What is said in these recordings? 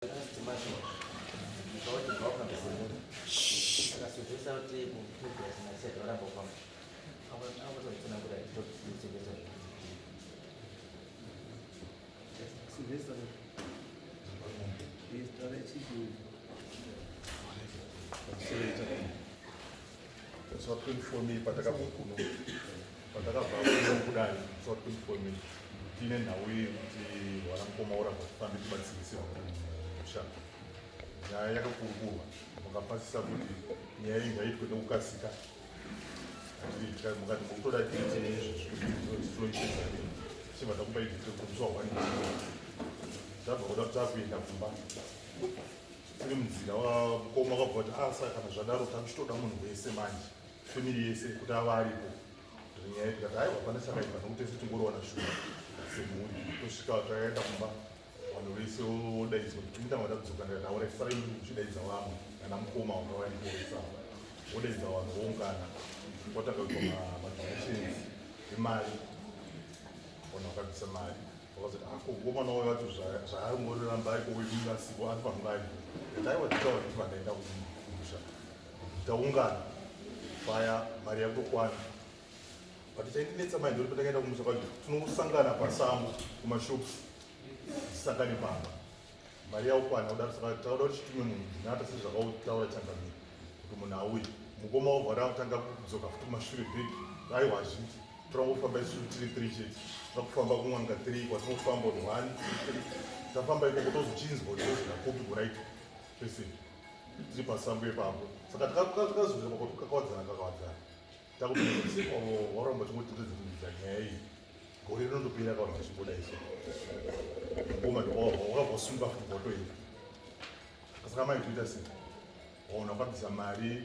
Musi wa 24 May patakabva kuno patakabva kuno kudai musi wa 24 May tiine nhau yekuti vana mukoma oramba tifambe tibatsirise musha. Nyaya yakakurukurwa mukapasisa kuti nyaya iyi ngaitwe nekukasika. Mukati mukutoda tiite izvozvi tinoipedza tichibva takupa idhiti rekuti musi wa 1 tabva kuda takuenda kumba tiri munzira mukoma wakabva kuti asa ah, kana zvadaro takuchitoda munhu wese manje family yese kuti ava aripo nyaya tikati aiwa pane chakaipa nokuti tese tingoriwana shuwa semhuri tosvika takaenda kumba vanhu vese wodaidzwa kuti initanga tadzoka ndikati aura sarai uchidaidza vamwe kana mukoma wanga varipo vese ava wodaidza vanhu woungana kwatanga kuitwa madonations emari vanhu vakabvisa mari Vakazoti ako mukomana wayo wacho zvaangoreramba ariko wenyasiko anofanira kunge aripo. Ndaiwa nditaura kuti vandaenda kumusha. Taungana paya mari yakutokwana. But chaindinetsa mai ndoti patakaenda kumusha kwacho tinosangana pasango kumashops tisangane pamba. Mari yakukwana kudaro saka tauda kuti chitume munhu ndinata sezvakautaura changamire kuti munhu auye. Mukoma wabva ratanga kudzoka futi kumashure back aiwa hazviiti. Tinongofamba isu tiri 3 chete. Takufamba kun'anga 3 kwatinofamba kuti 1 2 3 tafamba ikoko tozochinzwa kuti tozvika kupi kuright person tiri pasango ipapo. Saka takazoita pakakawadzana kakawadzana. Takupedza waramba chingotindidza nyaya iyi. Gore rinondopera kavanhu vachingoda isu. Mukoma wakabva wasunga futi watoenda. Saka mai toita sei? Ona wakabvisa mari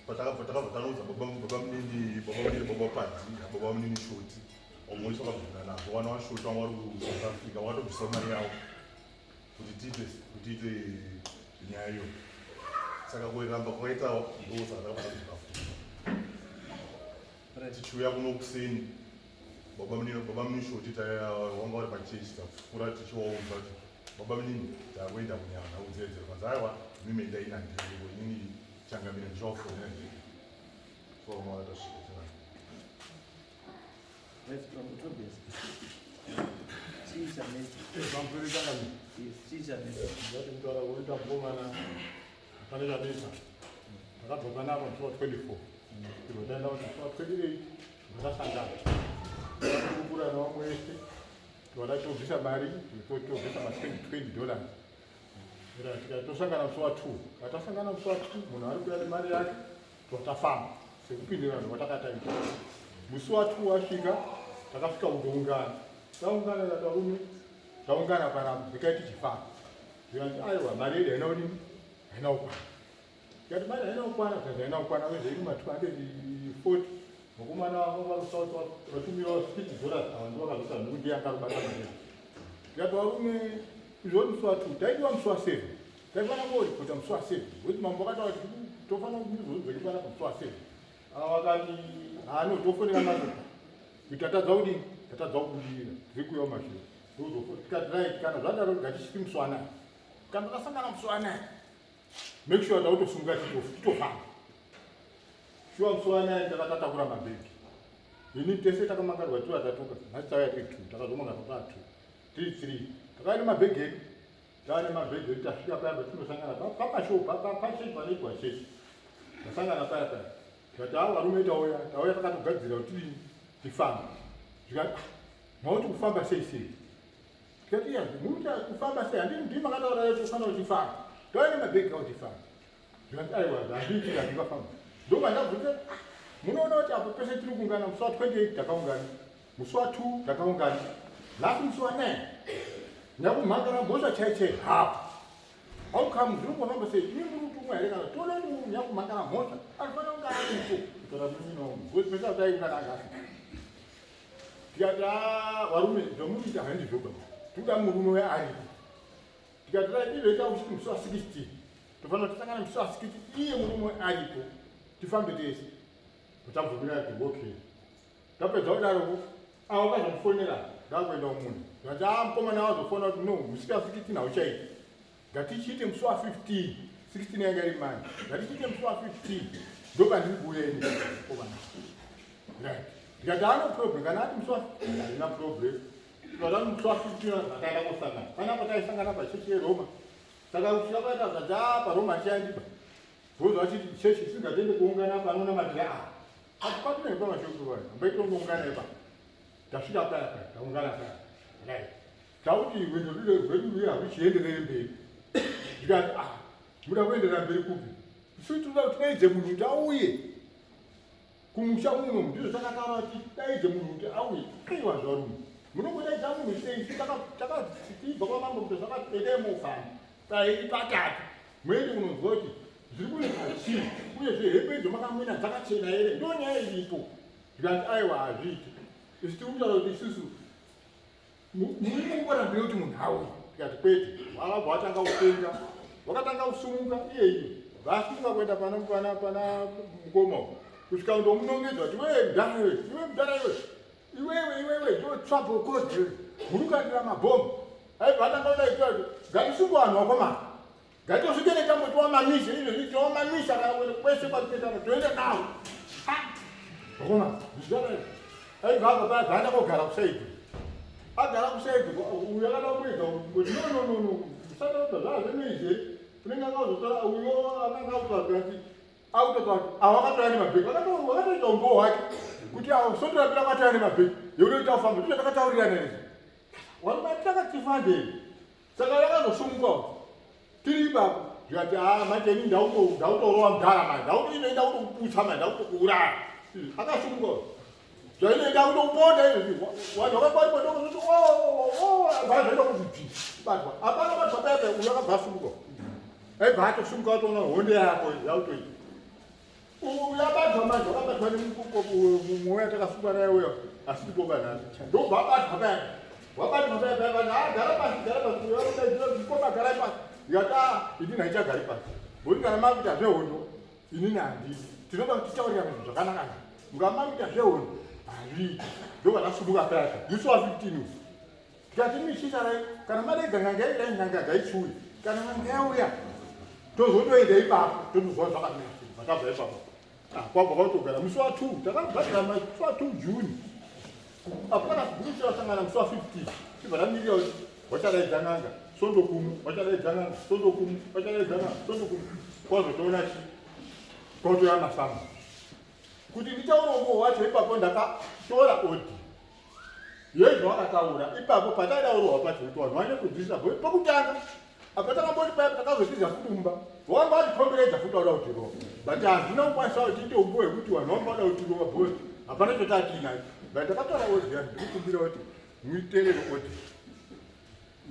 patakabva takabva tanoudza baba baba munini baba munini baba padi baba munini shoti vamwe wese wakabvumira nazvo vana vashoti vanga vari kusouth africa vakatobvisawo mari yavo kuti tiite kuti tiite nyaya iyo saka kuiramba kwakaita ndosaka takabva tadzoka futi tichiuya kuno kuseni baba munini baba munini shoti wanga vari pachechi tapfuura tichiwaudza kuti baba munini takuenda kunyanga kudzedzera kwanzi aiwa mimi endai nandirivo inini changamire ndichiwafonera ndiri so vamwe vatasvika changamire. Right, Bambo Tobias. Chii chanetsa? Pamusoro changamire. Yes, chii chanetsa? Ndati kutaura kunoita mukomana pane chanetsa. Takabva panapa musi wa 24. Tibva taenda musi wa 28 takasangana. Takakurukura nevamwe vese. Tibva tatobvisa mari, tobvisa ma 20 dollars. Tosangana musi wa 2. Patasangana musi wa 2 munhu ari kuuya nemari yake totafamba sekupindirana kwatakataita. Musi wa 2 wasvika takasvika kutoungana. Taungana tatarume taungana panapa rekai tichifamba. Zvikanzi aiwa mari yedu haina kudini haina kukwana. Tikati mari haina kukwana zvikanzi haina kukwana wezve iri ma 240 mukomana wako vakusouth vatumirawo 50 dollars ava ndivo vakazosa nekuti ndiye anga arikubata mari. Tikati varume izvo musi wa 2 taidiwa musi wa 7 taifanira koripota musi wa 7 wekuti mambo vakataura kuti tofanira kuzodzoki panapa musi wa 7 ava vakati haano tofonera masoja kuti tatadza kudini tatadza kubudirira tiri kuuya kumashure tikati right kana zvadaro ngatisviki musi wa 9 kana takasangana musi wa 9 make sure tautosunga titofamba shuwa musi wa 9 takatatakura mabhegi ini tese takamangarwa tiri vatatuka nhasi tauya tiri two takazomangarwa taa two tiri three takauya nemabhegi edu tava nemabhegi edu tasvika paya patinosangana papashow pachechi panoitwa chechi tasangana paya paya tikati haa varume tauya tauya takatogadzira kuti tidini tifambe zvikati ah, mauti kufamba sei sei tikati iya muita kufamba sei handii ndii makataura tofanira kuti tifambe tauya nemabhegi ao tifambe Zvikanzi aiwa hazviiti handingafamba. Ndobva ndabvunza ah, munoona kuti apo pese tiri kuungana musi wa 28 takaungana, musi wa 2 takaungana, nhasi musi wa 9 nyakumhangara mhosva chai chai hapo. How come zviri kufamba sei? Imi muri kutumwa here kana toona kuti nyakumhangara mhosva anofanira kunge aripo kutaura munin'ina wangu because pese ataiungana anga asipo. Tikati ah, varume zvamuri kuita handizvo baba, tikuda murume uya aripo. Tikati dai izvo ita kuti musi wa 16 tofanira tisangane musi wa 16 iye murume aripo tifambe tese. Tabvumira kuti okay. Tapedza kudaroko avo vazomufonera ndakuenda kumunda. Ndikati ah mukomana wazofona kuti no musi wa 16 hauchaiti. Ngatichiite musi wa 15, 16 yanga iri mani. Ngatichiite musi wa 15. Ndopandiri kuuya ini komana. Right. Ndikati haana problem kana ati musi wa 15 handina problem. Tikati musi wa 15 takaenda kosangana. Panapa taisangana pachechi yeRoma. Saka kusvika kwaita zvaja paRoma achiandiba. Bhozi vachiti chechi isingatende kuungana panonamatira apa. Ati patine pamashoko vayo. Mbaitoungana ipapo. Tasvika paya paya, taungana paya. Right. Tauti rwendo rwedu rwuya ruchienderere mberi. Ndikati ah, muda kuenderera mberi kupi? Isu tinoda kuti tidaidze munhu kuti auye kumusha muno, ndizvo takataura kuti tidaidze munhu kuti auye. Aiwa zvarume, munongodaidza munhu sei? Isu takatibva kwamambo kuti zvakati endai mofamba pairi patatu, muende kunonzwa kuti zviri kunetsa chii, uyezve hembe idzo makamwina dzakachena here? Ndo nyaya iripo. Ndikati aiwa hazviiti, isu tiri kutaura kuti isusu mungorambire kuti munhu auye. Tikati kwete. Vakabva vatanga kupenga, vakatanga kusumuka iye iye vasumuka kuenda pana pana pana mukoma uyu kusvika kundomunongedza kuti iwewe mudhara iwe, iwe mudhara iwe, iwewe iwewe ndo trouble cause iwe, murikandira mabhomba. Aibva atanga kudaitira kuti ngatisungwe vanhu vakomana, ngatosvike netambo tiwamamise izvozvi, tiwamamisa kana kuenda kwese kwatinoita toenda nawo vakomana mudhara iwe. Aibva abva paya bvaenda kogara kusaidi, agara kusaidi uyu akada kuedza kuti no no no no, usada zvazvinoizve unenge akazotora uyo akanga akutoa kuti akutotora kuti ava vakatora nemabhegi, vakatoita umbowo hwake kuti ava sotorapira kwatora nemabhegi yekutoita kufamba. Ndizvo takataurirana izvi, takati saka yakazosumuka tiri ipapo. Zvikati a manje ini ndautorova mudhara manje, ndautoinoenda kutokuputsa manje, ndautokuuraya. Akasumuka zvainoenda kutokuponda izvi, vanhu vakabatwa ndokuzoti vazoenda kuzvibvi batwa hapana batwa paya paya. Uyu akabva asumuka, aibva atosumuka atoona honde yako yautoita. Uyu abatwa manje, wakabatwa nemumwe yatakasungwa naye uyo asiripo panhasi, ndobva abatwa paya, wabatwa paya paya vanhu agara pasi, gara pasi, mukoma garai pasi. Ndikati a inini haichagari pasi, ngokuti kana makuita zvehondo inini handidi, tinoda kuti titaurirane zvinhu zvakanaka. Mukamakuita zvehondo hazviiti. Ndobva tasumuka paya musi wa 15 uyu, tikati michisarai kana madaidza n'anga yairai n'anga ngaichiuya, kana n'anga yauya tozotoenda ipapo totozwa zvakamira. Vatabva ipapo kwabva kwatogara musi wa 2, takabhadhara musi wa 2 June apo kana gurusi vasangana musi wa 15, tibva tamirira kuti vachadaidza n'anga sondo kumu, vachadaidza n'anga sondo kumu, vachadaidza n'anga sondo kumu. Kwazotoona chi kwatoya masambo kuti nditaure umbo wacho ipapo. Ndakatora audio yezvo wakataura ipapo patadaurwa pacho kuti vanhu vanye kudzidzisa pokutanga apa takamboti paya takazotiza futi mumba, wanga watikomberedza futi wada kutirova, but hazvina kukwanisa kuti tiite umbo hwekuti vanhu vanga vada kutirova because hapana chotatiinacho. But takatora audio yacho, ndikukumbira kuti muiterere audio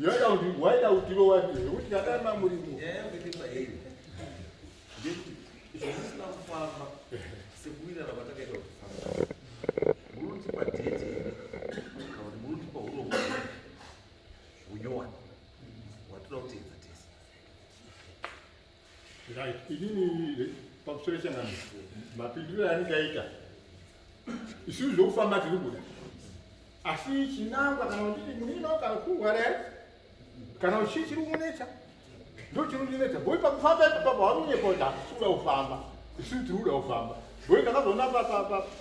yaida kuti waida kutirova zvekuti kadai mamurimo. Nyaya yangu iri ndekuti izvo zvisina kufamba sekuwirirana kwatakaita kuti famba, munotipa date here kana kuti munotipa urongwa hunyowani hwatoda kuteedza tese? Right, inini pamusoro changano mapindiro andingaita, isusu zvokufamba tiri kuda, asi chinangwa kana kuti munino kana kurwara here kana chii chiri kunetsa, ndo chiri kunetsa bhoi pakufamba ipapo. Warunyepa kuti hatisi kuda kufamba, isusu tiri kuda kufamba bhoi. Ndakazoona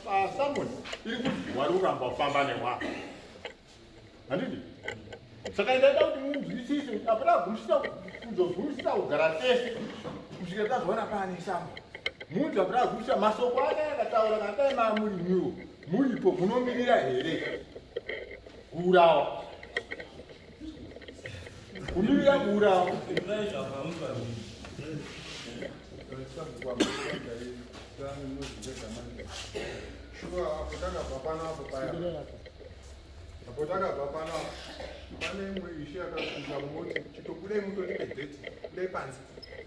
pasamoni iri kuti wari kuramba kufamba newako, handidi. Saka ndaida kuti munzwisise kuti apa tagumisira kuzogumisira kugara tese kusvika tazoona paane sambo munhu. Apa tagumisira masoko ake akataura, kana dai maa murimiwo muripo, munomirira here kuurawa, kumirira kuurawa? Pindurai zvabvunzwa. Shuwa, apo takabva panapo paya, apo takabva panapo pane imwe ishe yakapinda mumoti, chitobudai mutotipe date, budai panze.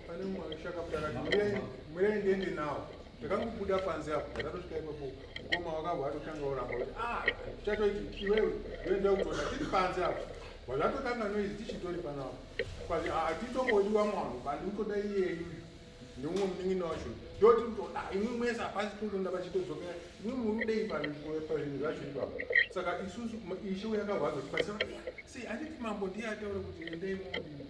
Pane mumwe ishe akabuda akati mirai, mirai ndiende nawo. Takangobuda panze apo, takatosvika ipapo mukoma wakabva atotanga uramba kuti ah, tichatoiti iwewe ndoenda kutoda tiri panze apo, wazvatotanga noise tichitori panapo kwazi hatitombodiwa mwanhu bandi utoda iyeyu neumwe munin'ina wacho ndoti kutoda imwe mwese hapasi totonda vachitodzokera imwe murudei pazvinhu zvacho ipapo. Saka isusu ishe uyo akabva azotibatsira sei, handiti mambo ndiye ataura kuti endai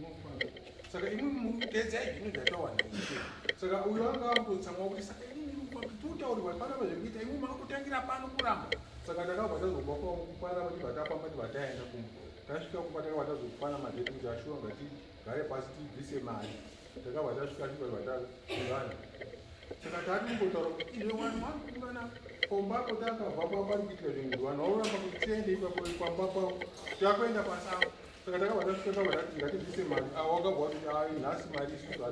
mofamba. Saka imwimwi muri kuteedzai zvinhu zvatawana ishe. Saka uyo anga akutotsamwa kuti saka imwimwi muri kutaurirwa panapa zvekuita, imwimwi makutotangira pano kuramba. Saka takabva tazobva panapa tibva tafamba tibva taenda kumba. Tasvika kumba takabva tazopana madheti kuti ashuwa ngatigare pasi tibvise mari. Takabva tasvika tibva taungana. Saka tatingotaura kuti izvo vanhu vakuungana pamba apo takabva pa pari kuitika zvinhu vanhu vauramba kuti tiende ipapo pamba pavo takuenda pasango. Saka takabva tasvika takabva tati ngatibvise mari. Avo vakabva vati ai nhasi mari isusu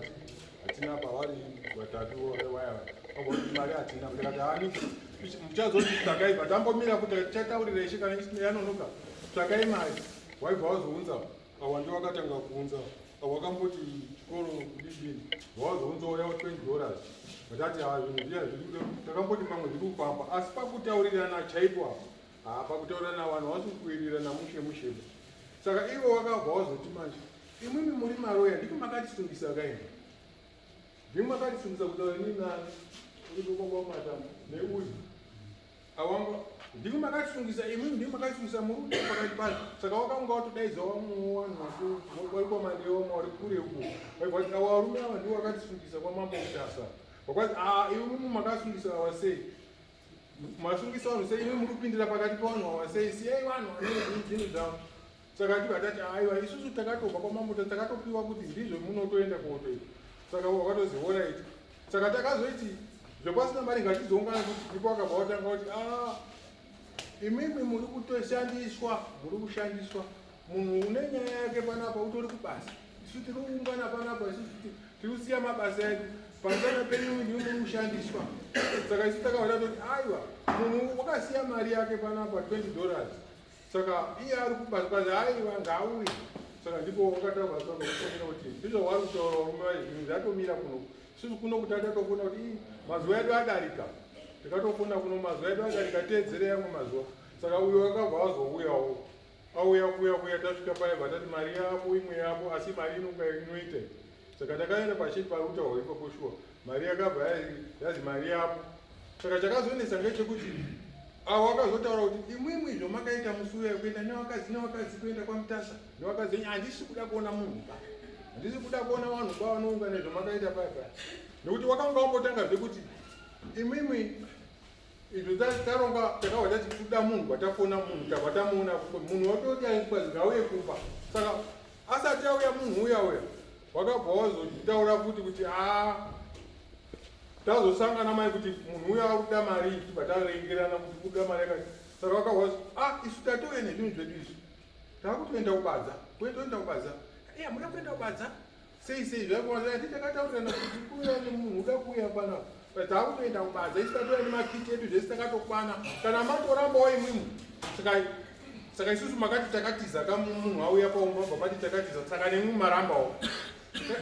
hatina pavari vatatu vaya vaya. Vakabva vati mari hatina. Tikati hani muchazoti tsvakai tambomira kuti tichataurira ishe kana isina yanonoka tsvakai mari. Waibva wazounza awa ndiwo wakatanga kuunza awa wakamboti chikoro kudidini wazounzawo yawo 20 dollars. Vatati ha zvinhu zviya zviri takamboti pamwe zviri kufamba asi pakutaurirana chaipo apa ha pakutaurirana vanhu vasi kuwirirana mushe mushe. Saka ivo wakabva wazoti manje imwimwi muri maroya ndiko makatisungisa kaini ndimo makatisungisa kutaura nini nani uri kukwamata neuyu awanga ndimo makatisungisa imwimwi ndimo makatisungisa muri kuita pakati pazvo. Saka wakanga watodaidza vamwe vanhu vari kwamandewa vari kure uko vaibva vati ava varume ava ndivo vakatisungisa kwamambo Mutasa. Vakati a imwimwi makasungisa ava sei masungisa vanhu sei imwe muri kupindira pakati pevanhu ava sei siyai vanhu vane zvinhu zvavo. Saka tibva tati aiwa isusu takatobva kwamambo takatopiwa kuti ndizvo munotoenda kotoita. Saka wakatozi alright. Saka takazoiti zvepasina mari ngatizoungana kuti ndipo wakabva watanga kuti a imimi muri kutoshandiswa muri kushandiswa munhu une nyaya yake panapa utori kubasa isu tiri kuungana panapa isusu tiri kusiya mabasa edu pamusana penyu ndimi muri kushandiswa. Saka isu takabva tatoti aiwa munhu wakasiya mari yake panapa 20 dollars saka iye ari kubasa kwazi aiwa ngaauye. Saka ndipo wakataura kufonera kuti ndizvo wari kutaura varume zvinhu zvatomira kuno isusu kuno kuti atatofona kuti ii mazuva edu adarika tikatofona kuno mazuva edu adarika teedzere amwe mazuva. Saka uyo wakabva azouyawo auya kuya kuya tasvika paya vatati mari yavo imwe yavo asi mari inonga inoita. Saka takaenda pacheti pari kutaurwa ipapo shuwa mari yakabva yazi mari yavo. Saka chakazonetsa ngechekuti avo vakazotaura kuti imwimwi izvo makaita musi uya kuenda nevakadzi nevakadzi kuenda kwaMutasa nevakadzi venyu handisi kuda kuona munhu ba handisi kuda kuona vanhu ba vanoungana izvo makaita paya paya nekuti wakanga wambotanga zvekuti imwimwi izvo taronga takabva tati kuda munhu kwatafona munhu tabva tamuona munhu watoti kwazi ngauye kumba. Saka asati auya munhu uya uya wakabva wazotaura futi kuti a tazosangana mai kuti munhu uya akuda mari tibva tarengerana kuti kuda mari yakati. Saka wakabva wazi a isu tatouya nezvinhu zvedu izvi takutoenda kubadza kutoenda kubadza iya muda kuenda kubadza sei sei zvakuti takataurirana kuti kuuya nemunhu uda kuuya panapa takutoenda kubadza isu tatouya nemakiti edu zvese takatokwana kana matorambawo imwimwi. Saka isusu makati takatiza kamunhu auya paumba bva mati takatiza saka nemwi marambawo.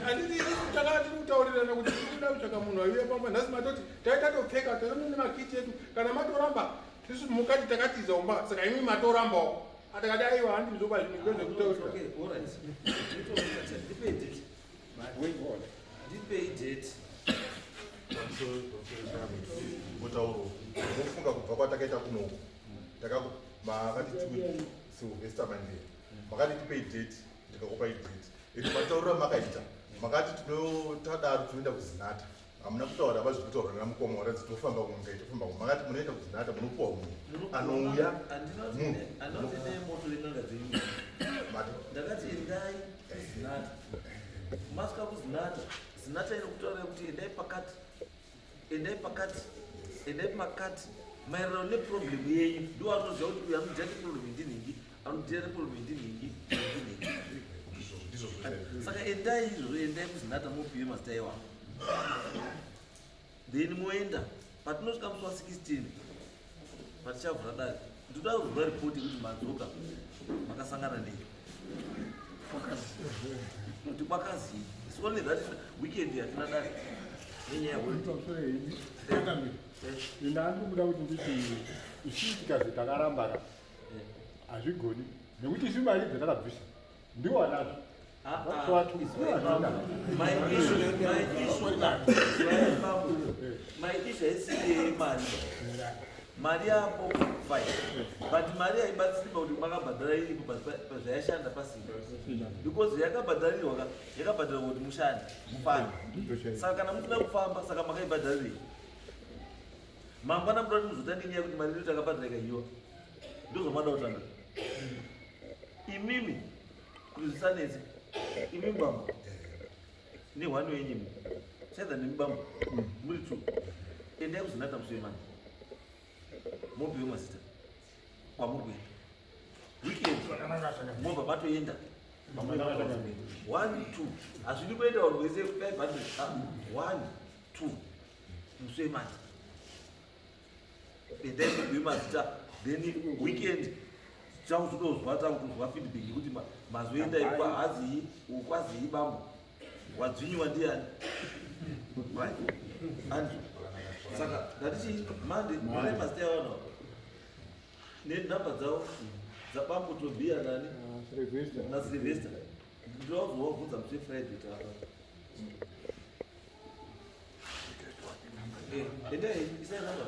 Handiti isusu takati tiri kutaurirana kuti tiri kuda kutsvaka munhu aiuya pamba nhasi matoti tai tatopfeka tatone nemakiti edu kana matoramba isusu mukati takatiza umba saka imwi matorambawo. Atakati aiwa handizvo pa zvinhu ngezvekutaurira. Okay, all right. Ndipei date. Ndipei date. Mutauro unofunga kubva kwatakaita kunoku makati Sylvester Mandela makati tipei date ndikakupai date ende matauriro amakaita makati tadaro tinoenda kuZinata hamuna kutaura pa zvekutaurwa namukoma waratidza tofamba kunga tofamba makati munoenda kuZinata munopuwa munhu anouya munhu Andinoti endai moto ven'anga dzenyu. Ndakati endai kuZinata. Masvika kuZinata, Zinata inokutaurira kuti endai pakati, endai pakati, endai pakati maererano neproblem yenyu. Ndiwo anoziva kuti uyu anodhira neproblem ndinhingi, anodhira neproblem ndinhingi, ndinhingi. Ndizvo zvose. Saka endai izvozvo, endai kuZinata mopiwe mazita iwawo. Then moenda patinosvika musi wa 16 patichavhura dare ndoda kuzwa ripoti yekuti madzoka makasangana nei kuti kwakazii. It's only that weekend yatina dare nenyaya yeholiday. Ina andikuda kuti nditi isusu tikazi takaramba ka hazvigoni nekuti isu mari dzatakabvisa ndiwo anadzo. My issue haisiri yemari. Mari yapo fine, but mari haibatsiri pakuti makabhadhara iripo pazvayashanda pasina, because yakabhadharirwa ka, yakabhadharirwa kuti mushande, mufambe. Saka kana musina kufamba, saka makaibhadharirei? Mangwana muda kuti muzotange nyaya yekuti mari ino takabhadhara ikaiwa. Ndozvamada kutanga imimi kuti zvisanetse imimi bambo nehwani wenyimi chaidza nemi bambo muri two. Endai kuZinatha musi wemani, mopiwe mazita kwamuri kuenda weekend, mobva matoenda one two. Hazvidi kuenda vanhu vese 500. Ah, one two musi wemani endai mupiwe mazita, then weekend chakuzodozwa, takutozwa feedback yekuti mazoenda kwahazii ukwazii bambo wadzvinyiwa ndiani, right? Andrew, saka ndatichi mande mane mazita yavanhu ava nenhamba dzavo dzabambo Tobia nani naSylvester. Ndinozovabvunza musi weFriday taapa. Endai, isai namba,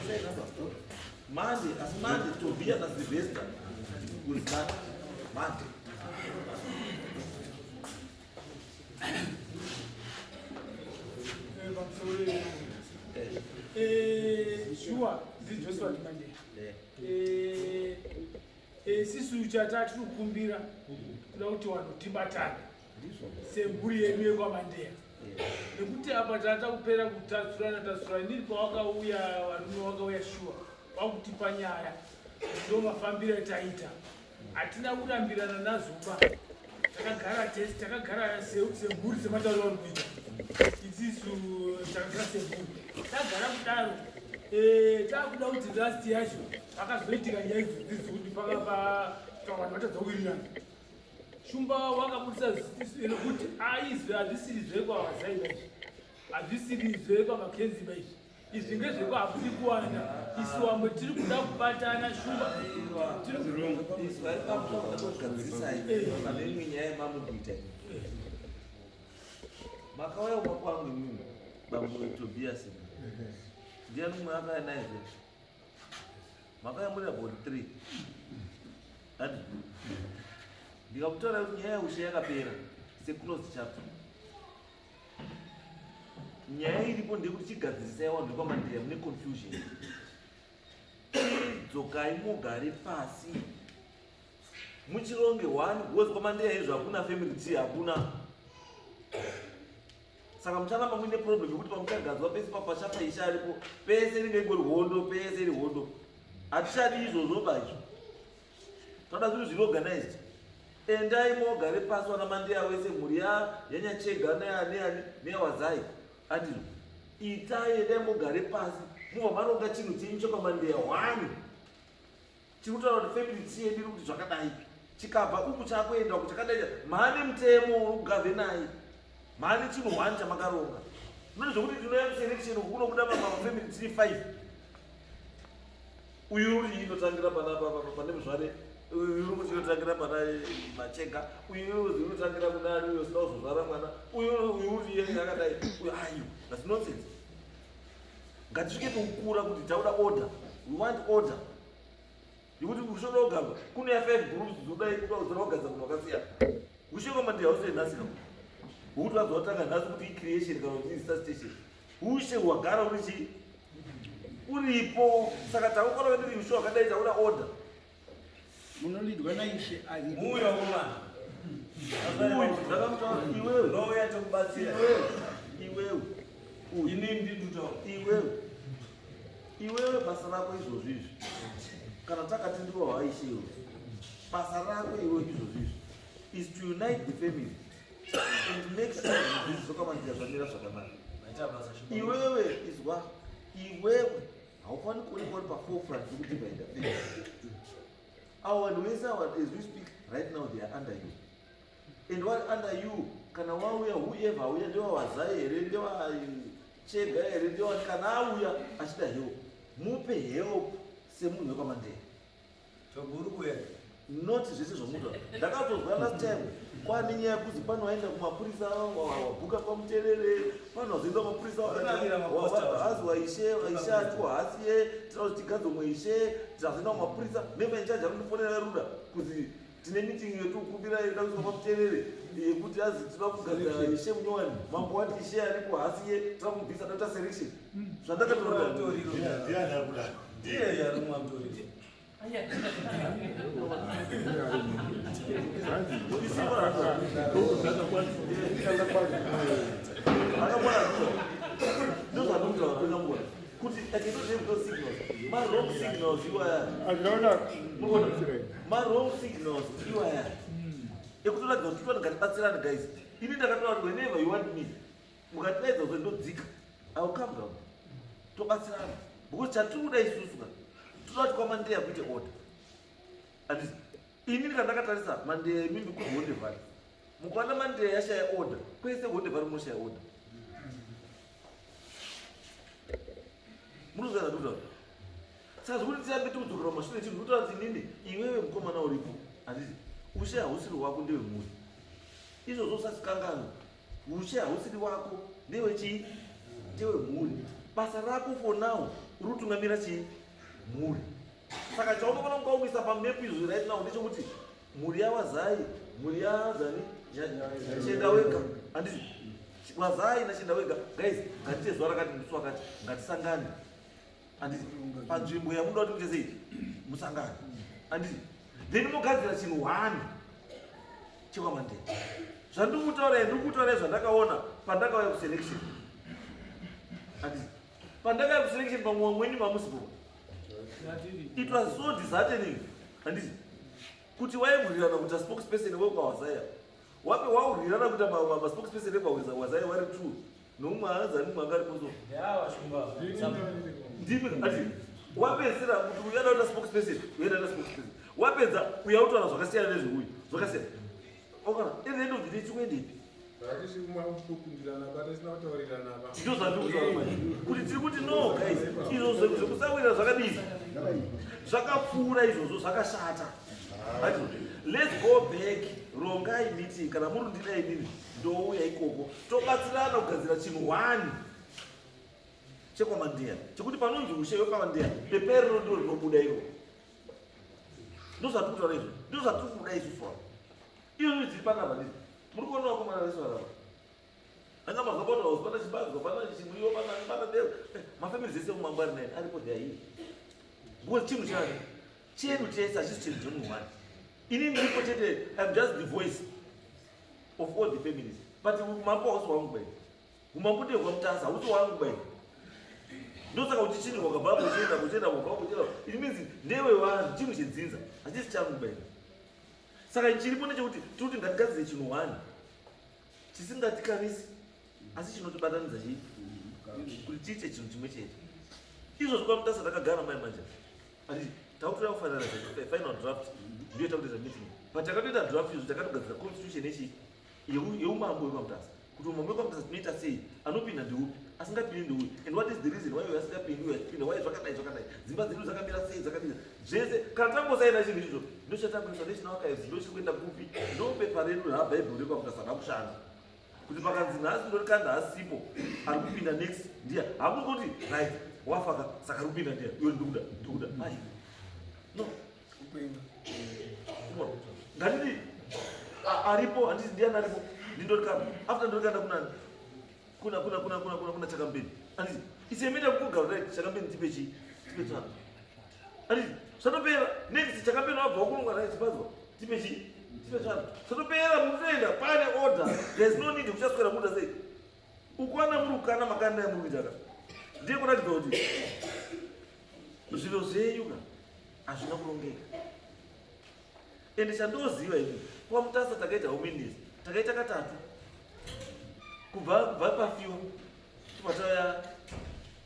isai namba. Mande, asi Mande Tobia naSylvester kuZinatha Mande. Shuwa, ndiJoshua Mandela. Isisu chata tiri kukumbira kuda kuti vanhu tibatane semhuri yedu yekwaMandeya, nekuti apa tata kupera kutatsurana tatsurana. Inini pawakauya, varume wakauya, shuwa wakutipa nyaya, ndo mafambiro ataita. Hatina kurambirana nazoba, takagara tese, takagara semhuri sematauro vari kuita isisu, takagara semhuri, tagara kudaro. Takuda kuti last yacho pakazoitika nyaya idzodzi dzekuti vanhu vatadza kuwirirana. Shumba wakabudisa rekuti aizvi hazvisiri zvekwaVazaiva, izvi hazvisiri zvekwaMakenziba, izvi izvi ngezvekwaHakudi kuwanda. Isu vamwe tiri kuda kubatana, Shumba. Kugadzisai pane imwe nyaya yemamukuita. Makauya kumba kwangu imimi, bambo Tobias, ndiani umwe akauya naye zve? Makauya muri about three andi ndikakutaura kuti nyaya yeushe yakapera seclosed chapter. Nyaya iripo ndeyekuti chigadzirisai vanhu vekwaMandeya mune confusion. Idzokai mugare pasi muchironge one, because kwaMandeya izvo hakuna family tree, hakuna. Saka mucharamba muine problem yekuti pamuchagadzwa pese papachafa ishe aripo, pese inenge ingori hondo, pese iri hondo. Hatichadi izvozvo ba izvo, toda zvinhu zviri organized. Endai mogare pasi wana Mandeya wese, mhuri yaNyachega neyaWazai, andizvo? Itai, endai mogare pasi, mubva maronga chinhu chenyu chekwaMandeya one chiri kutaura kuti family tree yedu iri kuti zvakadai, chikabva uku chakuenda uku chakadai. Mhane mutemo uri kugavhenai, mhane chinhu one chamakaronga, noti zvokuti tinoya kuselection uku kunobuda mafamily tree five. Uyu uri inotangira pana pane muzvare, uyu uri kuti inotangira pana Machega, uyu uri inotangira kuna ani, uyu usina kuzozvara mwana, uyu uri yakadai, uyu. Ayo, that's nonsense. Ngatisvike pekukura kuti tauda order, we want order, yekuti ushoda kugadzwa kunoya five groups dzodai dzoda kugadza munhu wakasiyana. Ushe kwaMandeya hausi nhasi ka hwekuti vazotanga nhasi kuti icreation kana kuti iresuscitation. Ushe hwagara uri chii, uripo. Saka takufanira kuti ushe hwakadai, takuda order. Munolidwa naishe ari Muuya umana. Uyu ndakamutaura, iwewe. Nouya tokubatsira. Iwewe, iwewe, uyu. Inini ndindutaura. Iwewe, iwewe, basa rako izvozvo izvi, kana takati ndiwo waishe, iwe basa rako iwe izvozvo izvi is to unite the family and make sure zvinhu zvakamanzira zvamira zvakanaka. Maita basa, Shumba. Iwewe izwa, iwewe haufaniri kuonekwa uri paforefront yekudivide family. Avo vanhu vese ava, as we speak right now, they are under you and what under you. Kana wauya, whoever auya, ndewawazai here, ndewachega here, ndewa, kana auya achida help, mupe help semunhu wekwaMandeya. Toburi kuya. Not zvese zvomuta. Ndakatozwa last time kwane nyaya yekuzi pano waenda kumapurisa, wabhuka pamuterere, pano wazoenda kumapurisa, Vakamira maposta. azi waishe, waishe atiwa hasiye, tinoda kuti tigadze umwe ishe, tazoenda kumapurisa, member in charge akundifonera ruda kuzi tine meeting yetikukumbira yoda kuiswa pamuterere yekuti azi tinoda kugadzira ishe munyowani, mambo wati ishe aripo hasiye, tinoda kumubvisa, toita selection. Zvandakataura. Mutoriro. Ndiani ari kudaro? Ndiye arumwa mutoriro. Ndozvandikutaura kuti I cannot have those signals, ma-wrong signals iwaya. Hazvinaona. Ma-wrong signals iwaya ekutoratidza kuti toti ngatibatsirane, guys. Ini ndakataura kuti whenever you want me, mukatidaidza kuti ndodzika, I will come down, tobatsirana, because chatiri kuda isusu ka, toda kuti kwaMandeya kuite order. Handiti inini kana ndakatarisa Mandeya, imimi kuHonde Valley, mukaona Mandeya yashaya order, kwese Honde Valley munoshaya order. Munozviziva zvandikutaura. Saka zvekuti tirambe tikudzokera mumashure, chinhu ndinotaura kuti inini, iwewe mukomana uripo, handiti ushe hausiri wako, ndewemhuri. Izvozvo usasikanganwa, ushe hausiri wako, ndewechii? Ndewemhuri. Basa rako for now uri kutungamira chii? Mhuri. Saka chaunofanira kunga uisa pamepu izvo right now ndechekuti mhuri yaWazai, mhuri yazani, Chenda wega, handiti Wazai naChenda wega, guys, ngatiite zuva rakati, musi wakati, ngatisangane, handiti panzvimbo yamunoda kuti muite sei, musangane, handiti then mogadzira chinhu one chekwaMandeya. Zvandiri kutaurai, ndiri kutaurai zvandakaona pandakauya kuselection, handiti pandakauya kuselection pamwe wamweni mamusipo. It was so disheartening, handiti kuti wairwirana kuita spokesperson wekwaWazaya, wape waurwirana kuita maspokesperson ekwaWazaya wari two, noumwe haazani, mumwe anga aripo. So Ndava shumba. Ndimi ati wapedzisira kuti uyu ada kuita spokesperson, uyu ada kuita spokesperson, wapedza uyu autaura zvakasiyana nezveuyu, zvakasiyana. Okana at the end of the day tikuendepi? Hatisi kumapindirana pa, tisina kutaurirana pa. Ndo zvandiri kutaura manje, kuti tiri kuti no guys, izvo zvekusawirira zvakadii, zvakapfuura izvozvo, zvakashata. Ati, let's go back, rongai meeting. Kana muri ndida inini, ndouya ikoko, tobatsirana kugadzira chinhu one chekwaMandeya, chekuti panonzi ushe wekwaMandeya, pepa iroro ndiro rinobuda iro. Ndo zvatiri kutaura izvo, ndo zvatiri kuda isusu apa. Izvozvo tiri panapa ndizvo muri kuona vakomana vese varapa anga mazapota house, pana Chibadzwa, pana Chimuriwo, pana dero, mafamilies ese umambo ari nine aripo. They are here because chinhu chani chedu chese, hachisi chinhu chemunhu one. Ini ndiripo chete, I'm just the voice of all the families, but umambo hausi hwangu bai, umambo ndehwaMutasa, hausi hwangu bai. Ndosaka kuti chinhu wakabva kuchienda kuchienda kubva kuchienda, it means ndewe vanhu, chinhu chedzinza, hachisi changu bai. Saka chiripo ndechekuti tiri kuti ngatigadzire chinhu one chisingatikavisi asi chinotibatanidza chii, kuti tiite chinhu chimwe chete. Izvozvo kwaMutasa takagara mai manje, ati takutoda kufanana final draft, ndiyo takutoita meeting, but takatoita draft izvo, takatogadzira constitution yechi yeumambo wekwaMutasa, kuti umambo wekwaMutasa tinoita sei, anopinda ndeupi, asingapindi ndeupi, and what is the reason why uyu asingapindi, uyu achipinda, why zvakadai zvakadai, dzimba dzedu dzakamira sei, dzakadii, zvese. Kana tangosaina chinhu ichocho, ndochatangoisa National Archives, ndochiri kuenda kupi, ndo pepa redu raBhaibheri rekwaMutasa rakushanda, kuti pakanzi nhasi ndorikanda asipo, ari kupinda next ndiya. Hakuzi kuti right, wafaka, saka ari kupinda ndiya, iwe ndikuda ndikuda, ai no. Ngatiti aripo, handiti ndiani aripo, ndindorikanda, after ndorikanda kunani, kuna Chakambeni, handiti isemeta kugara right, Chakambeni tipe chii, tipe tsvana, handiti zvatopera. Next Chakambeni wabva wakurunga, right, Chibadzwa tipe chii, tipe tsvana, zvatopera. Munotoenda pane order, there is no need kuchaswera muda sei ukwana muri kukana makanda yamuri kuita ka. Ndiye kuratidza kuti zviro zvenyu ka hazvina kurongeka. Ende chandoziva ini, kwaMutasa takaita how many days? Takaita katatu kubva pafiwa, tobva tauya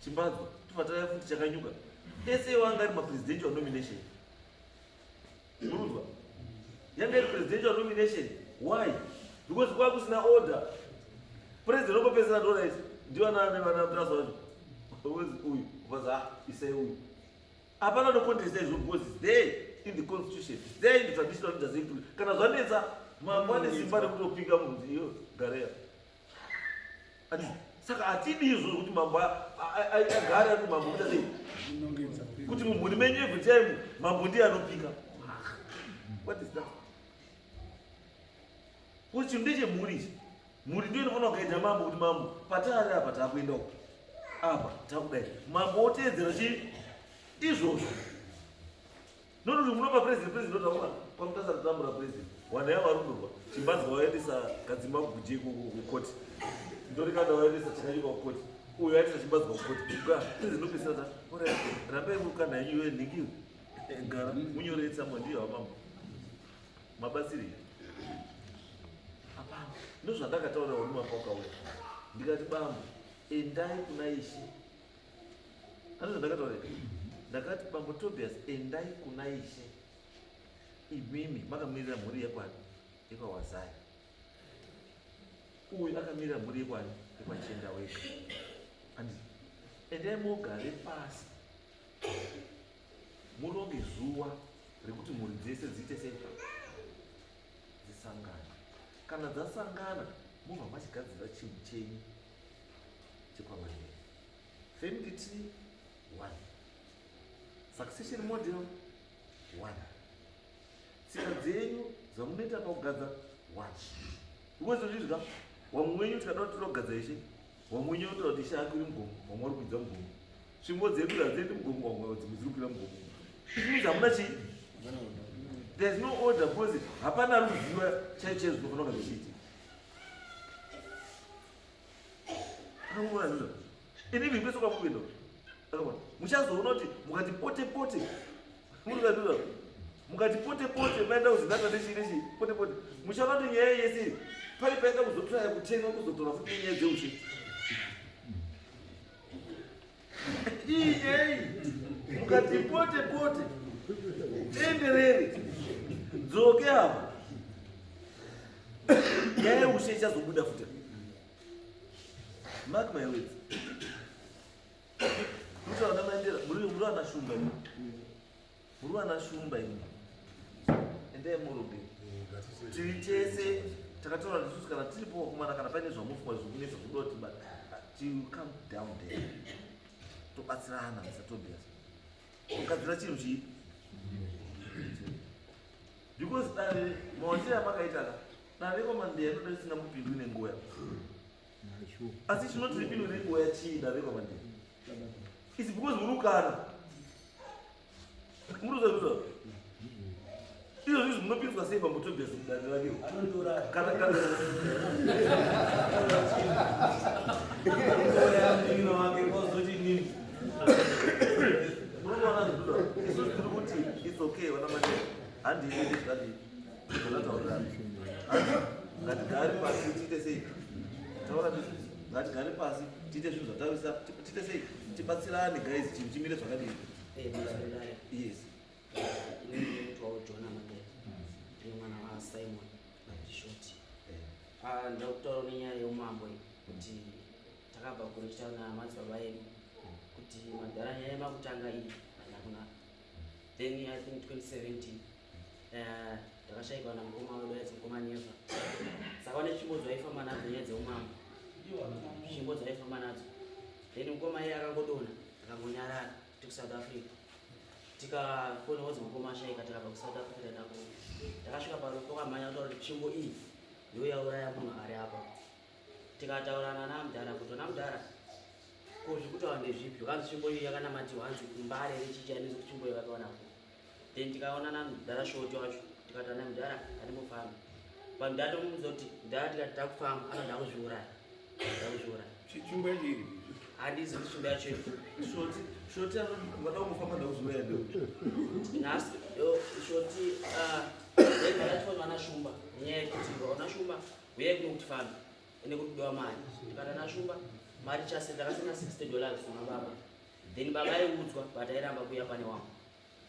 Chimbadzwa, tobva tauya futi Chakanyuka. Ese wanga ari mapresidential nomination, murunzwa yanga iri presidential nomination. Why? Because kwa kusina order. President okopesera ndo right, ndivanani vana Mutasa wacho uyu ubaza, ah, isai uyu, hapana nocontesta izvo because it's there. in the constitution, it's there in the Traditional Leaders Act. Kana zvanetsa, mambo ane simba rekutopika munhu kuti iyo gareya. Ati saka hatidi izvo kuti mambo agare ari mambo kuita sei, kuti mumhuri menyu every time mambo ndiye anopika. What is that? Kuti chinhu ndechemhuri ichi, mhuri ndiyo inofanira kugaidha mambo kuti mambo, patari apa taakuenda uko, apa takudai, mambo oteedzera chii izvozvo. Nokuti munopa president, president otaura kwamutasa kutambura president wanhu yavo vari kundorwa chimbanzi waendesa kadzimba kuguje kukoti, ndorikanda waendesa chakanyika kukoti, uyo aendesa chimbanzi kukoti ga president opesera ta orai rambai mukanda yenyu iwe nhingiwe gara munyore tsamba ndiyo hamambo mabatsiri hapana. Ndozvandakataura wani mapakauya, ndikati bambo, endai kuna ishe. Ano zvandakataura, ndakati bambo Tobias, endai kuna ishe imimi makamirira mhuri yekwani yekwawazai, uyu akamirira mhuri yekwani yekwachenda wega. Anditi endai mogare pasi muronge zuva rekuti mhuri dzese dziite sei, dzisangane. Kana dzasangana, mobva machigadzira chinhu chenyu chekwamanei, family tree one, succession model one, tsika dzenyu dzamunoita pakugadza one. Because zvezvizvika wamwe wenyu tikada kuti toda kugadza ishe, wamwe wenyu unotaura kuti ishe akwiri mugomo, vamwe vari kukwidza mugomo. Tsvimbo dzedu hadziendi mugomo, vamwe dzimwe dziri kukwira mugomo. It means hamuna chii, there is no order, because hapana ari kuziva chaicho chaizvo zvinofanira kunge zvichiitika. Akamuona ndizvo inini kwese kwamukuenda akaona muchazoona kuti mukati pote pote murikandira mukati pote pote maenda kuzinata nechii nechii pote pote, muchaona kuti nyaya yese iyi pari paenda kuzotraya kutenga kuzotora futi nenyaya dzeushe iyi nyaya iyi. Mukati pote pote tenderere dzoke apa, nyaya yeushe ichazobuda futi. Mark my words. Mutaura maendera muri vana shumba imi, muri vana shumba imi, endai muruge. Tiri tese takataura isusu kana tiripo vakomana, kana paine zvamufunga zvokunetsa zvokuda kuti to come down there tobatsirana. Mr Tobias, kugadzira chinhu chii, because dare mawandiro amakaita ka, dare rekomandeya rinoda risingambopindwi nenguva, asi chinoti ripindwe nenguva yachii dare rekomandeya is because muri kukana muri kuzaa izvo izvi munopinzwa sei pamutobias mudare rake? Anondiuraya. Kana Anondiuraya munin'ina wake kozoti nini. Munoona zvidura, isusu tiri kuti it's okay. Vana mandela, handii zvadii zvakataurirana, ngatigare pasi tiite sei, taura ndizvo, ngatigare pasi tiite zvinhu zvatavisa, tiite sei, tibatsirane guys, chinhu chimire zvakadii. Mazoendare. Yes. Inini ndinoitwawo John Amandela, ndiri mwana waSimon naBishoti. Ndida kutaura nenyaya yeumambo iyi kuti takabva kure tichitaura namadzibaba edu kuti madhara, nyaya yemakutanga iyi haina kunaka. Then I think 2017 takashayikwa namukoma wedu ainzi mukoma Nyeva. Saka vane tsvimbo dzaifamba nadzo, nyaya dzeumambo, tsvimbo dzaifamba nadzo. Then mukoma iye akangodonha, akangonyarara tiri kuSouth Africa. Tikafona kunzi mukoma ashaika. Takabva kuSouth Africa taenda ku takasvika parufu, wakamhanya kutaura kuti tsvimbo iyi ndiyo yauraya munhu ari apa. Tikataurana namudhara kuti ona mudhara, ko zvekutaura ndezvipi? Zvakanzi tsvimbo iyi yakanamatiwa, hanzi kumbare rechichi anezi kuti tsvimbo iyi vakawanako. Then tikaona namudhara Shoti wacho, tikati ana mudhara, ngatimbofamba. Pamudhara tomuudza kuti mudhara, tikati takufamba, anoda kuzviuraya, da kuzviuraya. Tsvimbo yacho iri? Handizi kuti tsvimbo yacho iri. Shoti, Shoti vada kungofamba ndakuzviuraya ndo. Nhasi yo, Shoti then ndakatifonwa nashumba nenyaya yekuti ona shumba, uyai kuno kuti fambe ende kuri kudiwa mari. Tikati ana shumba, mari chase takasina $60 kuna baba. Then baba aiudzwa but airamba kuuya pane wangu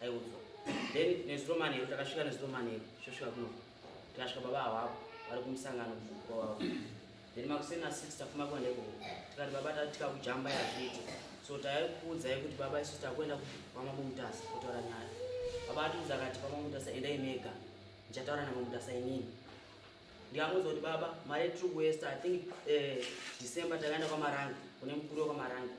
aiudzwa. Then nezuro manheru takasvika, nezuro manheru tosvika kuno, tikasvika baba havapo, vari kumusangano kwavo. Then makuseni na6 tafuma kuenda ikoko, tikati baba, tati tikakujamba yazviiti, so taikuudzai kuti baba, isusu takuenda kwamamumutasa kutaura nyaya. Baba atiudza akati, "Baba Mutasa, endai mega, ndichataura naMamutasa inini." Ndikamuudza kuti, "Baba, mari yetiri kuwaster." I think December takaenda kwaMarange, kune mukuru wekwaMarange.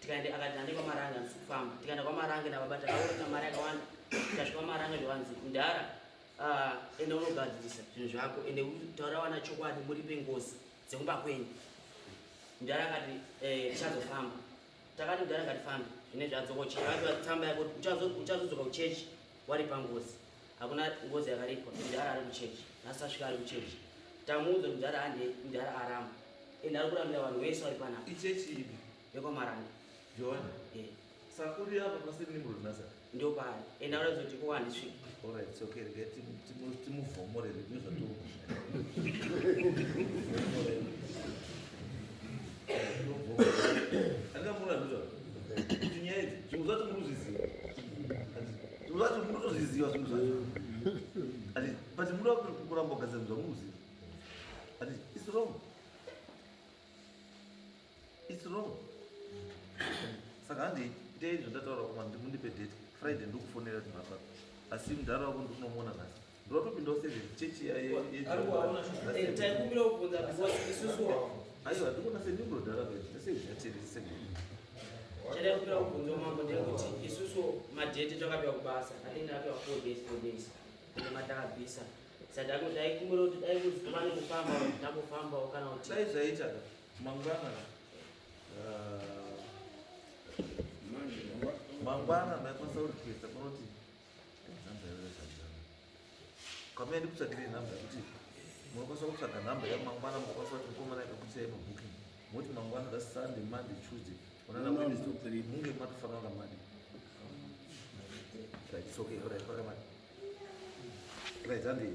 Tikaenda, akati, "Handei kwaMarange, handisi kufamba." Tikaenda kwaMarange nababa, takaona mari yakawanda. Tikasvika kwaMarange, zvakanzi, "Mudhara, enda unogadzirisa zvinhu zvako, ende taura wana chokwadi, muripe ngozi dzekumba kwenyu." Mudhara akati, "Tichazofamba." Takati, "Mudhara, ngatifambe." Zvine zvadzoka, akapiwa tsamba yako kuti uchazodzoka kuchechi waripa ngozi. Hakuna ngozi yakaripwa. Mudhara ari kuchechi nhasi, asvika ari kuchechi. Tamuudza kuti, "Mudhara, hande." Mudhara aramba, ende ari kurambira vanhu vese vari panapa. Ichechi ipi? YekwaMarange. Johani? Eh. Saka uri apa pasiri Nimrod nasa? Ndo paari, ende akuratidza kuti iko handisviki. Alright, it's okay. Regai timuvhomorere nezvatiri. Andingamura ndizvo kuti nyaya idzi, zvimwe zvacho muri kuzviziva, zvimwe zvacho muri kutozviziva, zvimwe zvacho ati, but muda kuramba kugadzira zvinhu zvamunoziva. Ati it's wrong, it's wrong. Saka handi itei zvandataura kuma, mundipe date Friday, ndikufonera kuti mapa. Asi mudhara wako ndikunomuona nhasi, ndinotopindawo 7 chechi. Taikumbira kubvunza because isusu Aiwa, ndikuona senimrodhara seven seven. Chataikumbira kubvunza, mambo, ndekuti isusu madate takapiwa kubasa, I think takapiwa 4 days, 4 days, ende matakabvisa. Saka taikumbira kuti dai kuzi pane kufamba, tambofambawo kana kuti Dai zvaita ka mangwana, mangwana maikwanisa kurequesta panoti nhamba yavezadzana kamai, ndikutsvagirei nhamba yekuti munokwanisa kutsvaga nhamba yamangwana, munokwanisa kuti mukomana ikakuitirai mabooking, moti mangwana, that's Sunday, Monday, Tuesday, onana Wednesday, munge matofanira kunga madi. Right, it's okay. Alright, pakamadi. Right, handi.